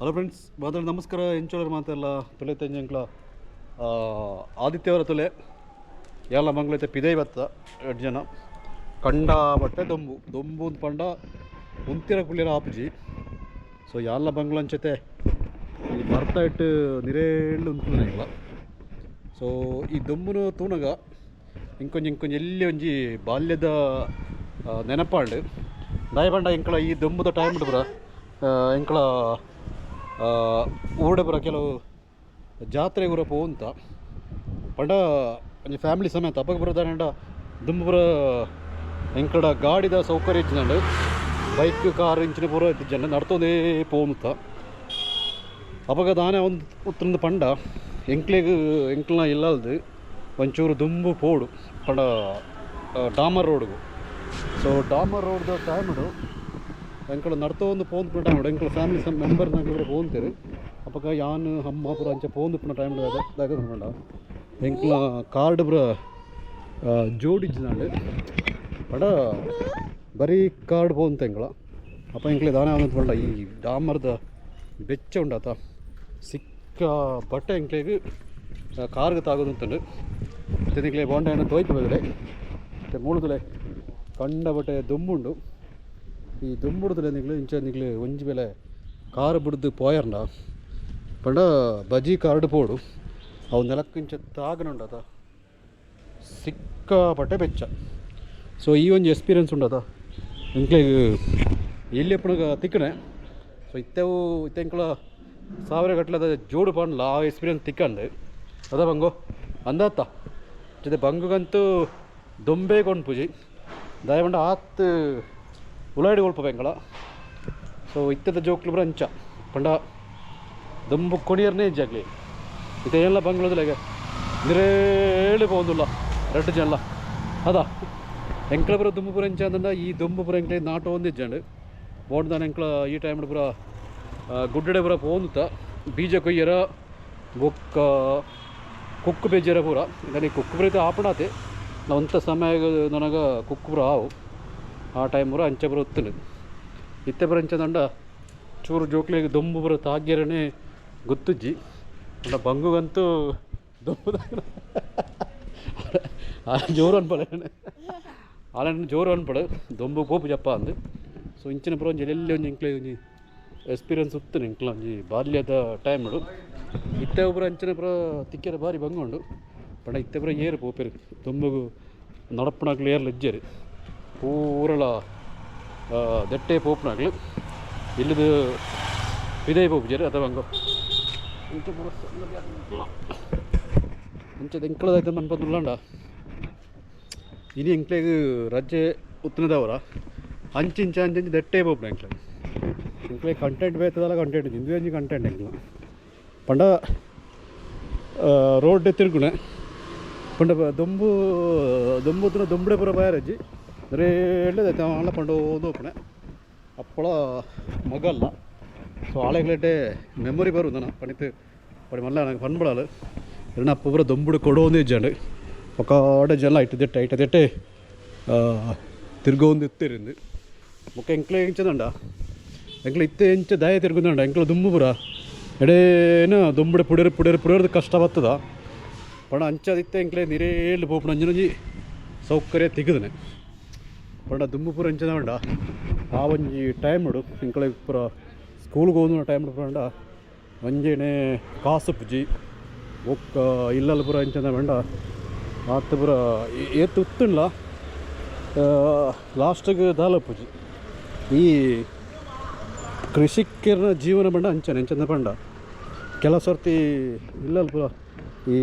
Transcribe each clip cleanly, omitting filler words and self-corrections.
Hello friends, ಮಾತಾಡಿ ನಮಸ್ಕಾರ. ಎಂಚೋಳರ್ ಮಾತೆಲ್ಲ ತುಲೆ ತೆಂಜಂಕ್ಲ ಆದಿತ್ಯವರ ತುಲೆ ಎಲ್ಲ ಮಂಗಳೈತೆ ಪಿದೈ ಬತ್ತ ಎರಡು ಜನ ಕಂಡ ಬಟ್ಟೆ ದೊಂಬು ದೊಂಬು ಅಂತ ಪಂಡ ಉಂತಿರ ಕುಳ್ಳಿರ ಆಪುಜಿ. ಸೊ ಯಾಲ್ಲ ಬಂಗ್ಲಂಚತೆ ಈ ಬರ್ತಾ ಇಟ್ಟು ನಿರೇళ్ళు ಉಂತುನ. ಸೊ ಈ ದೊಂಬುನು ತೂನಗ ಇಂಕೊಂಜಿ ಇಂಕೊಂಜಿ ಎಲ್ಲಿ ಒಂಜಿ ಬಾಲ್ಯದ ನೆನಪಾಂಡು ದಾಯ ಪಂಡ ಎಂಕಳ ಈ ದೊಂಬುದ ಟೈಮ್ ಪೂರ ಎಂಕಳ ಊರುಡೆ ಪೂರ ಕೆಲವು ಜಾತ್ರೆ ಪೂರ ಪೋಂತ ಪಂಡ ಒಂಜಿ ಫ್ಯಾಮಿಲಿ ಸಮೇತ ಅಪ್ಪಗ ಪೂರ ದಾನಂಡ ದುಂಬು ಪೂರ ಎಂಕಡ ಗಾಡಿದ ಸೌಕರ್ಯ ಇಜ್ಜಿಂಡು, ಬೈಕ್ ಕಾರ್ ಇಂಚಿನ ಪೂರ ಇಜ್ಜಂಡ ನಡ್ತೊಂದೇ ಪೋಂತ. ಅಪಗ ದಾನೆ ಒಂದು ಉತ್ತರಂದು ಪಂಡ ಎಂಕ್ಲೆಗ್ ಎಂಕ್ಲ್ನ ಇಲ್ಲಲ್ದು ಒಂಚೂರು ದುಂಬು ಪೋಡು ಪಂಡ ಡಾಮರ್ ರೋಡ್ಗು. ಸೊ ಡಾಮರ್ ರೋಡ್ದ ಟೈಮ್ಡು ಎಂಕುಲು ನಡ್ತೊಂದು ಪೋಂದು ಟೈಮ್ ಎಂಕುಲು ಫ್ಯಾಮಿಲಿ ಮೆಂಬರ್ ನಕಲು ಪೋಂತೇರು. ಅಪಗ ಯಾನ್ ಅಮ್ಮ ಪೂರ ಅಂಚ ಪೋಂದು ಪುನ ಟೈಮ್ ದಾಗ ಪಂಡ ಎಂಕ್ಲ ಕಾರ್ಡ್ ಪೂರ ಜೋಡಿಜ್ಜಿನಾಂಡ್ ಪಂಡ ಬರೀ ಕಾರ್ಡ್ ಪೋಂತ ಎಂಕಲ. ಅಪ್ಪ ಎಂಕ್ಲೆ ದಾನೆ ಆವೊಂದು ಪಂಡ ಈ ಡಾಮರ್ದ ಬೆಚ್ಚ ಉಂಡಾತ ಸಿಕ್ಕ ಬಟ್ಟೆ ಎಂಕ್ಲೆಗ್ ಕಾರ್ಗ್ ತಾಗೋದುಂತುಂಡು. ಇತ್ತೆ ಬೋಂಡ ತೋಯ್ತು ಬದಲೆ ಇತ್ತೆ ಮೂಲುದುಲೆ ಕಂಡ ಬಟ್ಟೆ ದೊಂಬುಂಡು. ಈ ದೊಂಬುಡುದುಲೆ ನಿಕ್ಲು ಇಂಚ ನಿಕ್ಲು ಒಂಜಿ ಬೇಲೆ ಕಾರ್ ಬುಡ್ದು ಪೋಯರ್ಂಡ ಪಂಡ ಬಜಿ ಕಾರ್ಡ್ ಪೋಡು ಅವು ನೆಲಕ್ಕು ಇಂಚ ತಾಗನುಂಡಾತ ಸಿಕ್ಕಾಪಟ್ಟೆ ಬೆಚ್ಚ. ಸೊ ಈ ಒಂಜಿ ಎಕ್ಸ್ಪೀರಿಯನ್ಸ್ ಉಂಡಾತ ಎಂಕ್ಲೆಗ್ ಎಲ್ಲಿ ಎಪ್ಪುನಗ ತಿಕ್ಕನೆ. ಸೊ ಇತ್ತೆವು ಇತ್ತೆ ಎಂಕ್ಲ ಸಾವಿರ ಗಟ್ಟಲೆದ ಜೋಡು ಪಂಡ್ಲ ಆ ಎಕ್ಸ್ಪೀರಿಯನ್ಸ್ ತಿಕ್ಕಂಡು ಅದ ಬಂಗು ಅಂದತ್ತ ಜೊತೆ ಬಂಗುಗಂತೂ ದೊಂಬೆ ಕೊಂಡ್ಪುಜಿ ದಯಪಂಡ ಆತ್ ಉಲಾಡಿ ಕೊಳ್ಪ ಬೆಂಗಳ. ಸೊ ಇತ್ತದ ಜೋಕ್ಲು ಪೂರ ಅಂಚ ಪಂಡ ದೊಂಬು ಕೊಣಿಯರ್ನೇ ಇಜ್ಜಾಗ್ಲಿ ಇತ್ತೆ ಎಲ್ಲ ಬಂಗ್ಳೋದಿಲ್ಲ ನಿರೇಳು ಪೋಂದುಲ್ಲ ರಡ್ಡು ಜನ ಅದ ಎಂಕ್ಲ ಪೂರ ದುಂಬು ಪೂರ ಎಂಚ ಅಂದಂಡ ಈ ದುಂಬು ಪೂರ ಎಂಕ್ಲೆ ನಾಟ ಒಂದು ಇಜ್ಜಂಡು ಬೋಂಡ್ದಾನ ಎಂಕ್ಲ ಈ ಟೈಮ್ ಪೂರ ಗುಡ್ಡಡೆ ಪೂರ ಪೋಂದುತ್ತ ಬೀಜ ಕೊಯ್ಯರ ಬೊಕ್ಕ ಕುಕ್ಕು ಬೇಜರ ಪೂರ ನನಗೆ ಕುಕ್ಕು ಪೂರ ಆಪಣಾತೆ ಒಂತ ಸಮಯ ನನಗೆ ಕುಕ್ಕು ಪೂರ ಆವು ಆ ಟೈಮ್ ಪೂರ ಅಂಚೆ ಪೂರ ಒತ್ತುಂಡು. ಇತ್ತೆ ಪೂರ ಎಂಚ ಚೂರು ಜೋಕ್ಲಿಗೆ ದೊಂಬು ಪೂರ ತಾಗ್ಯರನೆ ಗೊತ್ತುಜ್ಜಿ ಅಂಡ ಬಂಗುಗಂತೂ ದೊಂಬು ಜೋರು ಅನ್ಪಡೆ ಆಲನ್ ಜೋರು ಅನ್ಪಡು ದೊಂಬು ಪೋಪು ಜಪ್ಪ ಅಂದು. ಸೊ ಇಂಚಿನ ಪೂರ ಒಂಜಿ ಎಲ್ಲೆಲ್ಲಿ ಒಂಜಿ ಎಂಕ್ಲೆ ಒಂಜಿ ಎಕ್ಸ್ಪೀರಿಯನ್ಸ್ ಉತ್ತುಂಡು ಎಂಕ್ಲ ಒಂಜಿ ಬಾಲ್ಯದ ಟೈಮ್ ಇತ್ತೆ ಪೂರ ಅಂಚಿನ ಪೂರ ತಿಕ್ಕೆರೆ ಬಾರಿ ಬಂಗುಂಡು ಪಂಡ ಇತ್ತೆ ಪೂರ ಏರು ಪೋಪೆರು ದೊಂಬುಗು ನಡಪುನಕ್ಲು ಏರ್ಲ ಇಜ್ಜೆರು ಪೂರಲ ದೆಟ್ಟೆ ಪೋಪುನಕ್ಲು ಇಲ್ಲದ ಪಿದೈ ಪೋಪುಜೆರ್ ಅಥವಾ ಬಂಗು ಇಂಚ ಪೂರ ಅಂಚ ಎಂಕ್ಲದಾಯ್ತು ಮನ್ಪಂದುಲ್ಲಂಡ ಇನಿ ಎಂಕ್ಲೆಗ್ ರಜೆ ಉತ್ತನದವರ ಅಂಚಿಂಚ ಅಂಚಿಂಚ ದೆಟ್ಟೆ ಪೋಪುನ ಎಂಕ್ಲೆ ಎಂಕ್ಲೆ ಕಂಟೆಂಟ್ ಬೇತದಲ್ಲ ಕಂಟೆಂಟ್ ಇಂದು ಒಂಜಿ ಕಂಟೆಂಟ್ ಎಂಕ್ಲ ಪಂಡ ರೋಡ್ ತಿರುಗುಣೆ ಪಂಡ ದೊಂಬು ದೊಂಬುತ್ತಿನ ದೊಂಬುಡೆ ಪೂರ ಬಾಯರಜ್ಜಿ ರೇಳ್ಳೆ ಆಳ ಪಂಡ ಓದೋಪಣೆ ಅಪ್ಪಳ ಮಗಲ್ಲ. ಸೊ ಆಳೆಗ್ಲೆಡ್ಡೆ ಮೆಮೊರಿ ಬರು ನನ್ನ ಪಣಿತು ಪಡಿ ಮಲ್ಲ ನಂಗೆ ಪನ್ಬಳಾಲು ಎರಣ ಅಪ್ಪ ಪೂರ ದೊಂಬುಡು ಕೊಡೋಂದು ಇಜ್ಜಂಡು ಒಕಾಡೆ ಜನ ಐಟ್ ದೆಟ್ಟೆ ಐಟ ದೆಟ್ಟೆ ತಿರ್ಗೋಂದು ಇತ್ತಿರಿಂದು ಬೊಕ್ಕ ಎಂಕ್ಲೆ ಎಂಚದಂಡ ಎಂಕ್ಲೆ ಇತ್ತೆ ಎಂಚ ದಯ ತಿರ್ಗುಂದಂಡ ಎಂಕ್ಲ ದುಂಬು ಪೂರ ಎಡೇನ ದೊಂಬುಡೆ ಪುಡೇರು ಪುಡೇರು ಪುಡೇರ್ದು ಕಷ್ಟ ಬತ್ತದ ಪಂಡ ಅಂಚದಿತ್ತೆ ಎಂಕ್ಲೆ ನಿರೇಳು ಪೋಪುನ ಅಂಚಿನೊಂಜಿ ಸೌಕರ್ಯ ತಿಗುದನೆ ಪಂಡ ದುಂಬು ಪೂರ ಎಂಚದ ಪಂಡ ಆ ಒಂಜಿ ಟೈಮ್ ನೋಡು ಎಂಕ್ಲೆ ಪೂರ ಸ್ಕೂಲ್ಗೆ ಹೋದ ಟೈಮ್ ಪಂಡ ಒಂಜೇನೆ ಕಾಸು ಪುಜಿ ಬೊಕ್ಕ ಇಲ್ಲಲ್ ಪೂರ ಎಂಚದ ಪಂಡ ಆತ್ ಪೂರ ಏತ್ ಉತ್ತುಂಡ್ಲ ಲಾಸ್ಟಿಗೆ ದಾಲ ಪೂಜಿ. ಈ ಕೃಷಿಕರ ಜೀವನ ಪಂಡ ಅಂಚನೆ ಎಂಚಂದ ಪಂಡ ಕೆಲವು ಸರ್ತಿ ಇಲ್ಲಲ್ ಪೂರ ಈ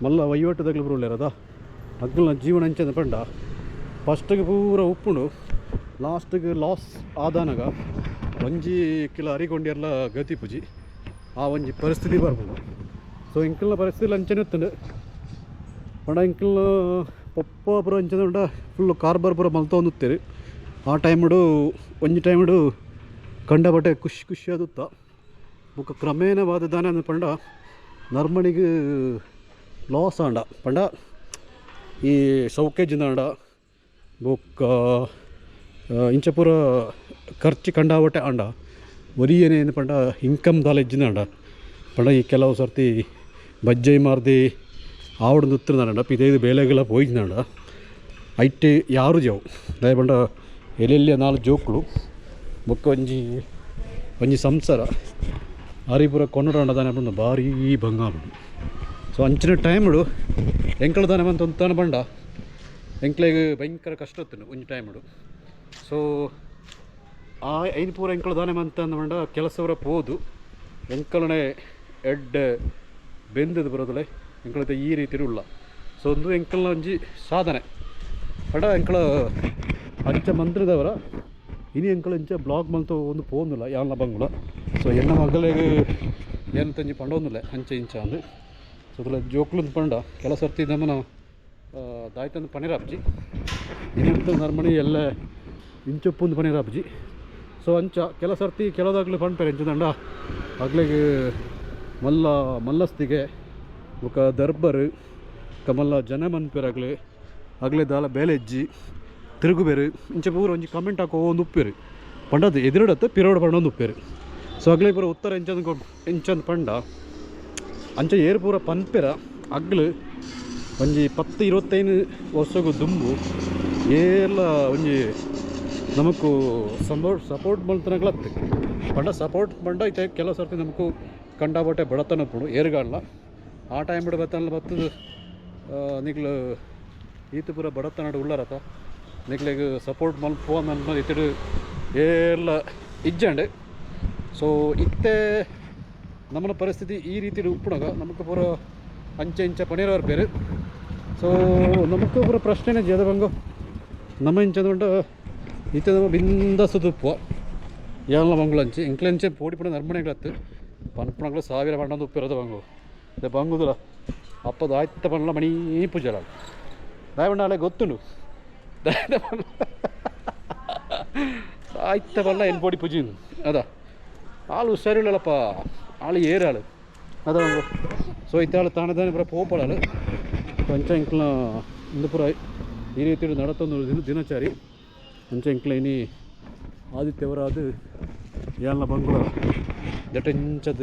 ಮಲ್ಲ ವಹಿವಾಟುದಾಗಲು ಪೂರ ಉಲ್ಲೆರದ ಅಗ್ಲನ ಜೀವನ ಅಂಚನೆ ಪಂಡ ಫಸ್ಟಿಗೆ ಪೂರ ಉಪ್ಪುಂಡು ಲಾಸ್ಟಿಗೆ ಲಾಸ್ ಆದಾನಗ ಒಂಜಿ ಕಿಲೋ ಅರಿಗೊಂಡಿಯರ್ಲ ಗತಿ ಪೂಜಿ ಆ ಒಂಜಿ ಪರಿಸ್ಥಿತಿ ಬರ್ಬೋದು. ಸೊ ಇಂಕಲ್ನ ಪರಿಸ್ಥಿತಿ ಅಂಚನೆ ಇತ್ತುಂಡು ಪಂಡ ಇಂಕಲ್ನ ಪೊಪ್ಪ ಪೂರ ಅಂಚನೆ ಉಂಡ ಫುಲ್ಲು ಕಾರ್ಬಾರ್ ಪೂರ ಮಲ್ತೊಂದುತ್ತೇರು ಆ ಟೈಮುಡು ಒಂಜಿ ಟೈಮುಡು ಕಂಡಪಟ್ಟೆ ಖುಷಿ ಖುಷಿ ಆದುತ್ತ ಬೊಕ್ಕ ಕ್ರಮೇಣವಾದ ದಾನೆ ಪಂಡ ನರ್ಮಣಿಗೆ ಲಾಸ್ ಆಂಡ ಪಂಡ ಈ ಸೌಕೆಜಿನಾಂಡ ಬೊಕ್ಕ ಇಂಚ ಪೂರ ಖರ್ಚು ಕಂಡಾವಟೆ ಆಂಡ. ಒರಿಯೇನೆ ಪಂಡ ಇನ್ಕಮ್ ದಾಲ ಇಜ್ಜಿನಾಂಡ ಪಂಡ ಈ ಕೆಲವು ಸರ್ತಿ ಬಜ್ಜೈ ಮಾರ್ದಿ ಆವಡ್ ನುತ್ತಿನಾಂಡ ಪಿದೈದು ಬೇಲೆಗಳ ಪೋಯಿನಾಂಡ ಐಟ್ ಯಾರು ಜಾವು ದಾಯ ಪಂಡ ಎಲ್ಲೆಲ್ಲಿಯ ನಾಲ್ ಜೋಕುಲು ಬೊಕ್ಕ ಒಂಜಿ ಒಂಜಿ ಸಂಸಾರ ಆರಿಪುರ ಕೊನ್ನಡಾಂಡ ದಾನೆ ಪಂಡ ಭಾರೀ ಬಂಗಾರ. ಸೊ ಅಂಚಿನ ಟೈಮ್ಡು ಎಂಕಳ ದಾನೆ ಬಂತ ಒಂತಾನ ಬಂಡ ಎಂಕ್ಲೆಗ್ ಭಯಂಕರ ಕಷ್ಟ ಇತ್ತು ಒಂಜಿ ಟೈಮ್ಡು. ಸೊ ಆ ಐನ್ ಪೂರ ಎಂಕಳ ದಾನೆ ಮಂತ ಪಂಡ ಕೆಲಸವರ ಪೋದು ಎಂಕಲನೆ ಎಡ್ಡೆ ಬೆಂದದು ಬರೋದಲೆ ಎಂಕಳತೆ ಈ ರೀತಿ ಉಳ್ಳ. ಸೊ ಒಂದು ಎಂಕಲ್ನ ಒಂಜಿ ಸಾಧನೆ ಪಂಡ ಎಂಕಳ ಅಂಚ ಮಂತ್ರದವರ ಇನಿ ಎಂಕಳ ಇಂಚ ಬ್ಲಾಗ್ ಮಂತ ಒಂದು ಪೋಂದಿಲ್ಲ ಯಾನ್ಲ ಬಂಗುಲ. ಸೊ ಎನ್ನ ಮಗಳಿಗೆ ಏನು ತಂಜಿ ಪಂಡೊಂದಿಲ್ಲ ಅಂಚೆ ಇಂಚ ಅಂದು. ಸೊ ಅದ್ರ ಜೋಕ್ಲಂದು ಪಂಡ ಕೆಲ ಸರ್ತಿ ನಮ್ಮನ ದಾಯ್ತಂದು ಪಣಿರಾಪ್ಜಿ ಇನ್ನಂತ ನರ್ಮಣಿ ಎಲ್ಲ ಇಂಚೊಪ್ಪುಂದು ಪಣಿರಾಪ್ಜಿ. ಸೊ ಅಂಚ ಕೆಲ ಸರ್ತಿ ಕೆಲದಾಗ್ಲು ಪಣ್ಪೇರೆ ಎಂಚದಂಡ ಅಗ್ಲಿಗೆ ಮಲ್ಲ ಮಲ್ಲಸ್ತಿಗೆ ಬೊಕ ದರ್ಬರ್ ಕಮಲ್ಲ ಜನ ಮನ್ಪೇರಾಗ್ಲಿ ಅಗ್ಲೆ ದಾಲ ಬೇಲೆಜ್ಜಿ ತಿರುಗುಬೇರು ಇಂಚ ಪೂರ ಒಂಜಿ ಕಮೆಂಟ್ ಹಾಕೋ ಒಂದು ಉಪ್ಪೇರು ಪಂಡದು ಎದುರುಡತ್ತೆ ಪಿರೋಡು ಪಂಡ ಒಂದು ಉಪ್ಪೇರು. ಸೊ ಅಗ್ಲೆ ಪೂರ ಉತ್ತರ ಎಂಚಂದು ಎಂಚಂದು ಪಂಡ ಅಂಚ ಏರು ಪೂರ ಪನ್ಪೆರ ಅಗ್ಲು ಒಂಜಿ 10 25 ವರ್ಷಗು ದುಂಬು ಏರ್ಲ ಒಂಜಿ ನಮಕು ಸಪೋರ್ಟ್ ಮಲ್ತನಗ್ಲತ್ತು ಪಂಡ ಸಪೋರ್ಟ್ ಪಂಡ ಐತೆ ಕೆಲವು ಸರ್ತಿ ನಮಕು ಕಂಡಾಬಟ್ಟೆ ಬಡತನ ಉಪ್ಪುಂಡು ಏರುಗಾಡ್ಲ ಆ ಟೈಮ್ ಬಿಡು ಬತ್ತಲ್ಲ ಬತ್ತದು ನಿಗ್ಲು ಈತ ಪೂರ ಬಡತನಡು ಉಳ್ಳಾರತ ನಿಗ್ಲೆಗ್ ಸಪೋರ್ಟ್ ಮಲ್ಪುವ ನನ್ನ ಇತ್ತಡು ಏರ್ಲ ಇಜ್ಜಂಡು. ಸೊ ಇತ್ತೆ ನಮ್ಮನ ಪರಿಸ್ಥಿತಿ ಈ ರೀತಿ ಉಪ್ಪುಣಗ ನಮಕ್ ಪೂರ ಅಂಚೆ ಇಂಚ ಪಣೀರವ್ರ ಬೇರೆ. ಸೊ ನಮಕ್ ಪೂರ ಪ್ರಶ್ನೆನೇ ಜೇದ ಬಂಗು ನಮ್ಮ ಇಂಚ ಇತ್ತೆ ನಮ್ಮ ಬಿಂದಾಸು ತುಪ್ಪುವ ಯಾನ್ಲ ಬಂಗುಲ ಅಂಚೆ ಎಂಕ್ಲೆ ಪೋಡಿ ಪಡ ನರ್ಮಣೆಗಳತ್ತು ಪನ್ಪಣಗಳು ಸಾವಿರ ಪಂಡೊಂದು ಉಪ್ಪಿರೋದು ಬಂಗು ಇದೆ ಬಂಗುದಿಲ್ಲ ಅಪ್ಪದ ಆಯ್ತ ಪಂಡ್ಲ ಮಣಿ ಪೂಜೆ ದಾಯಬಣ್ಣ ಅಲ್ಲೇ ಗೊತ್ತುಂಡು ಆಯ್ತ ಬಲ್ಲ ಏನು ಪೋಡಿ ಪೂಜೆ ಅದ ಆಳು ಹುಷಾರಿಲ್ಲಪ್ಪ ಆಳು ಏರಾಳು ಅದ ಬಂಗು. ಸೊ ಇತ್ತಾಳು ತಾಣದಾನೆ ಪೂರ ಪೋಪಳಾಳು ಅಂಚ ಎಂಕ್ಲ ಇಂದು ಪೂರ ಈ ರೀತಿ ನಡತೊಂದು ದಿನಚಾರಿ ಅಂಚ ಎಂಕ್ಲ ಇನಿ ಆದಿತ್ಯವರಾದ ಯಾಲ್ನ ಬಂಗುಳ ದಟಂಚದ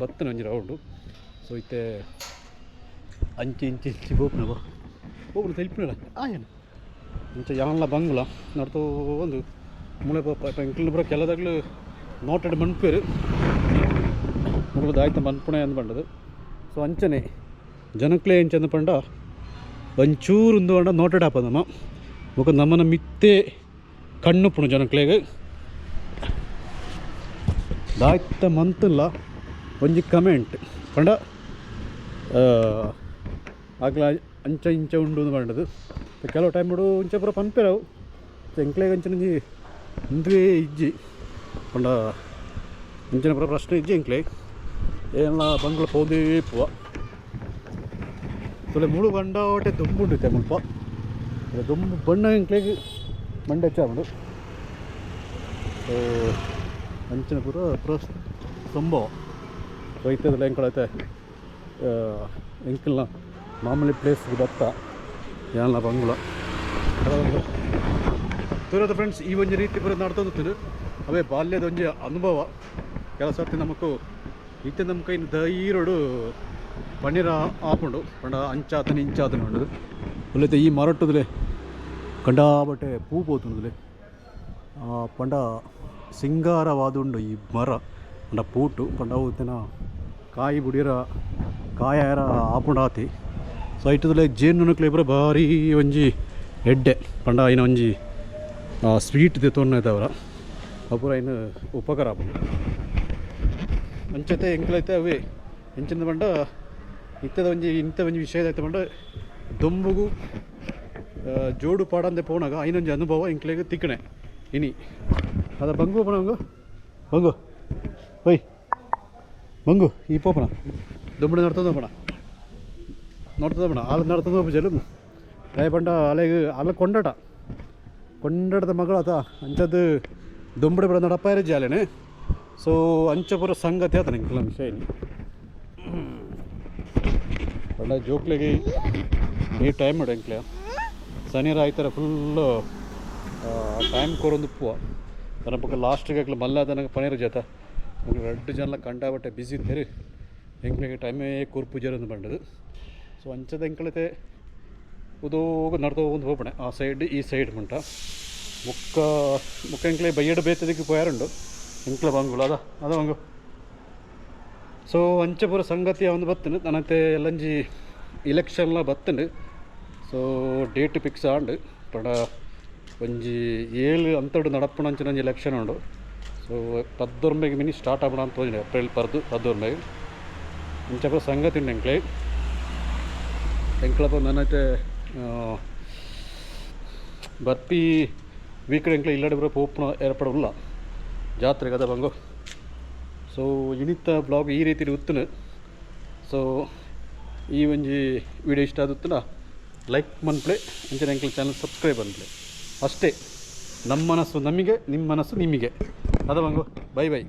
ಬತ್ತನ ಒಂಜಿ ರೌಂಡು. ಸೊ ಇತ್ತೆ ಅಂಚೆ ಇಂಚೆ ಇಂಚಿ ಬೋಪುನ ಬೋಪುನ ತೆಲ್ಪಿನಲ್ಲ ಆಯನ ಅಂಚ ಯಾನ್ಲ ಬಂಗುಳ ನಡ್ತೋ ಒಂದು ಮೂಳೆ ಪೋಪ ಎಂಕ್ಲ ಪೂರ ಕೆಲದಾಗ್ಲು ನೋಟೆಡ್ ಮನ್ಪೇರು ಮುಗುಳು ದಾಯ್ತ ಮನ್ಪುಣೆ ಅಂದ್ ಪಂಡದು. ಸೊ ಅಂಚನೆ ಜನಕ್ಲೆ ಎಂಚಂದು ಪಂಡ ಒಂಚೂರು ಒಂದು ಪಂಡ ನೋಟೆಡ್ ಆಪ ನಮ್ಮ ಬೊಕ ನಮ್ಮನ ಮಿತ್ತೆ ಕಣ್ಣುಪ್ಪುಣು ಜನಕ್ಲೆಗ್ ದಾಯ್ತ ಮಂತಲ್ಲ ಒಂಜಿ ಕಮೆಂಟ್ ಪಂಡ ಆಗ್ಲ ಅಂಚ ಇಂಚ ಉಂಡು ಪಂಡದು. ಕೆಲವು ಟೈಮ್ ಬಿಡು ಇಂಚ ಪೂರ ಪನ್ಪೇರವು ಎಂಕ್ಲೆಗ್ ಅಂಚನೆ ಇಂದುವೇ ಇಜ್ಜಿ ಪಂಡ ಅಂಚನೆ ಪೂರ ಪ್ರಶ್ನೆ ಇಜ್ಜಿ ಎಂಕ್ಲೆ ಏನ್ಲ ಬಂಗ್ಲ ಪೋದೇ ಪುವ ತುಲೆ ಮುಳು ಬಂಡಾವಟೆ ದುಂಬುಂಡು ಇತ್ತೆ ಮುಲ್ಪ ದುಂಬು ಬಣ್ಣ ಎಂಕ್ಲೆಗ್ ಮಂಡೆ ಹೆಚ್ಚಾಪುಂಡು. ಸೊ ಅಂಚಿನ ಪೂರ ಪೂರ ಸಂಭವ. ಸೊ ಇತ್ತದಲ್ಲ ಎಂಕಳೈತೆ ಎಂಕಲ್ನ ಮಾಮೂಲಿ ಪ್ಲೇಸ್ ಬತ್ತ ಯಾನ್ಲ ಬಂಗುಳ ತೂರದ ಫ್ರೆಂಡ್ಸ್ ಈ ಒಂಜಿ ರೀತಿ ಪೂರ ನಡ್ತೊಂದು ಅವೇ ಬಾಲ್ಯದ ಒಂಜಿ ಅನುಭವ. ಕೆಲವು ಸರ್ತಿ ನಮಕು ಇತ್ತೆ ನಮ್ಮ ಕೈನ ಧೈರ್ಯಡು ಪನ್ನೀರ ಆಪುಂಡು ಪಂಡ ಅಂಚಾತನ ಇಂಚಾತನ ಉಂಡು ಒಲ್ಲೆತೆ ಈ ಮರಟ್ಟುದಲೆ ಕಂಡಾಬಟ್ಟೆ ಪೂ ಪೋತುಂಡುದಲೆ ಪಂಡ ಸಿಂಗಾರವಾದುಂಡು ಈ ಮರ ಪಂಡ ಪೂಟು ಪಂಡ ಅವು ಇತ್ತಿನ ಕಾಯಿ ಬುಡಿರ ಕಾಯಾರ ಆಪುಂಡಾತಿ. ಸೊ ಇಟ್ಟದಲೆ ಜೇನುನಕ್ಲೆ ಪೂರ ಭಾರಿ ಒಂಜಿ ಎಡ್ಡೆ ಪಂಡ ಐನ ಒಂಜಿ ಸ್ವೀಟ್ ದೆತ್ತೊನ್ನ ಅವು ಪೂರ ಐನ ಉಪಕಾರ ಆಪುಂಡು. ಅಂಚತೆ ಎಂಕ್ಲೈತೆ ಅವೇ ಎಂಚಿನ ಪಂಡ ಇತ್ತದ ಒಂಜಿ ಇಂಥ ಒಂಜಿ ವಿಷಯದ ಪಂಡ ದೊಂಬುಗು ಜೋಡು ಪಾಡಂದೆ ಪೋನಾಗ ಐನೊಂಜಿ ಅನುಭವ ಎಂಕ್ಲೆಗ್ ತಿಕ್ಕಣೆ ಇನಿ ಅದ ಬಂಗು ಪೋಣ ಬಂಗು ಓಯ್ ಬಂಗು ಈ ಪೋಪಣ ದುಂಬುಡು ನಡ್ತದ ಪಣ ನೋಡ್ತದ ಪಣ ಆಳು ನಡ್ತದ ಜಲು ದಯ ಪಂಡ ಅಲೆಗ್ ಅಲ್ಲ ಕೊಂಡಾಟ ಕೊಂಡಾಟದ ಮಗಳಾತ ಅಂಚದ್ದು ದುಂಬುಡು ಬಿಡ ನಡಪಾಯರ ಜಾಲೇನೆ. ಸೊ ಅಂಚ ಪೂರ ಸಂಗತಿ ಆತನ ಎಂಕ್ಲ ವಿಷಯ ಪಂಡ ಜೋಕ್ಲೆಗೆ ಈ ಟೈಮ್ ಮಾಡು ಎಂಕ್ಲೆ ಶನಿವಾರ ಆಯ್ತಾರ ಫುಲ್ಲು ಟೈಮ್ ಕೊರೊಂದು ಉಪ್ಪುವ ತನ್ನ ಪಕ್ಕ ಲಾಸ್ಟಿಗೆ ಅಕ್ಲ ಮಲ್ಲ ತನಕ ಪನೀರ್ ಜೊತೆ ರಡ್ಡ್ ಜನಲ ಕಂಡಾಬಟ್ಟೆ ಬಿಸಿ ಇತ್ತೆರ್. ಎಂಕ್ಲೆಗ್ ಟೈಮೇ ಕೊರ್ಪುಜೆರ್ ಪಂಡದು. ಸೊ ಅಂಚದ ಎಂಕ್ಲತೆ ಉದೋಗ ನಡ್ದೊಂದು ಪೋಪುಣೆ ಆ ಸೈಡ್ ಈ ಸೈಡ್ ಮುಂಟ. ಬೊಕ್ಕ ಬೊಕ್ಕ ಎಂಕ್ಲೆ ಬಯ್ಯಡ್ ಬೇತದಿಕ್ಕೆ ಪೋಯಾರುಂಡು ಎಂಕ್ಲ ಬಂಗುಲ ಅದ ಅದ ಬಂಗು. ಸೊ ಅಂಚ ಪೂರ ಸಂಗತಿ ಅವನು ಬತ್ತುಂಡು. ನನತೆ ಎಲ್ಲಂಜಿ ಇಲೆಕ್ಷನ್ಲ ಬತ್ತುಂಡು. ಸೊ ಡೇಟ್ ಫಿಕ್ಸ್ ಆಂಡ್. ಪಂಡ ಒಂಜಿ 7 ಅಂತಡು ನಡಪುನಂಚಿನ ಒಂಜಿ ಎಲೆಕ್ಷನ್ ಉಂಡು. ಸೊ ಪದ್ದೊರ್ಮೆಗೆ ಮಿನಿ ಸ್ಟಾರ್ಟ್ ಆಪುಣ ಅಂತ ತೋಜಿಂಡು ಏಪ್ರಿಲ್ ಪರ್ದು ಪದ್ದೊರ್ಮೆಗೆ. ಇಂಚ ಪೂರ ಸಂಗತಿ ಉಂಡು ಎಂಕ್ಲೆ. ಎಂಕ್ಲಪ ನನತೆ ಬರ್ಪಿ ವೀಕ್ ಎಂಕ್ಲೆ ಇಲ್ಲಡೆ ಪೂರ ಪೋಪುನ ಏರ್ಪಡ ಉಲ್ಲ ಜಾತ್ರೆಗೆ ಅದ ಬಂಗು. ಸೊ ಇನಿತ ಬ್ಲಾಗ್ ಈ ರೀತಿ ಉತ್ತುನು. ಸೊ ಈ ಒಂಜಿ ವಿಡಿಯೋ ಇಷ್ಟ ಆದುತ್ತುಂಡ ಲೈಕ್ ಮನ್ಪ್ಲೆ, ಅಂಚನೆ ಎಂಕ್ಲೆ ಚಾನಲ್ ಸಬ್ಸ್ಕ್ರೈಬ್ ಮನ್ಪ್ಲೆ. ಅಷ್ಟೇ, ನಮ್ಮ ಮನಸ್ಸು ನಮಗೆ, ನಿಮ್ಮ ಮನಸ್ಸು ನಿಮಗೆ. ಅದ ಬಂಗು, ಬೈ ಬೈ.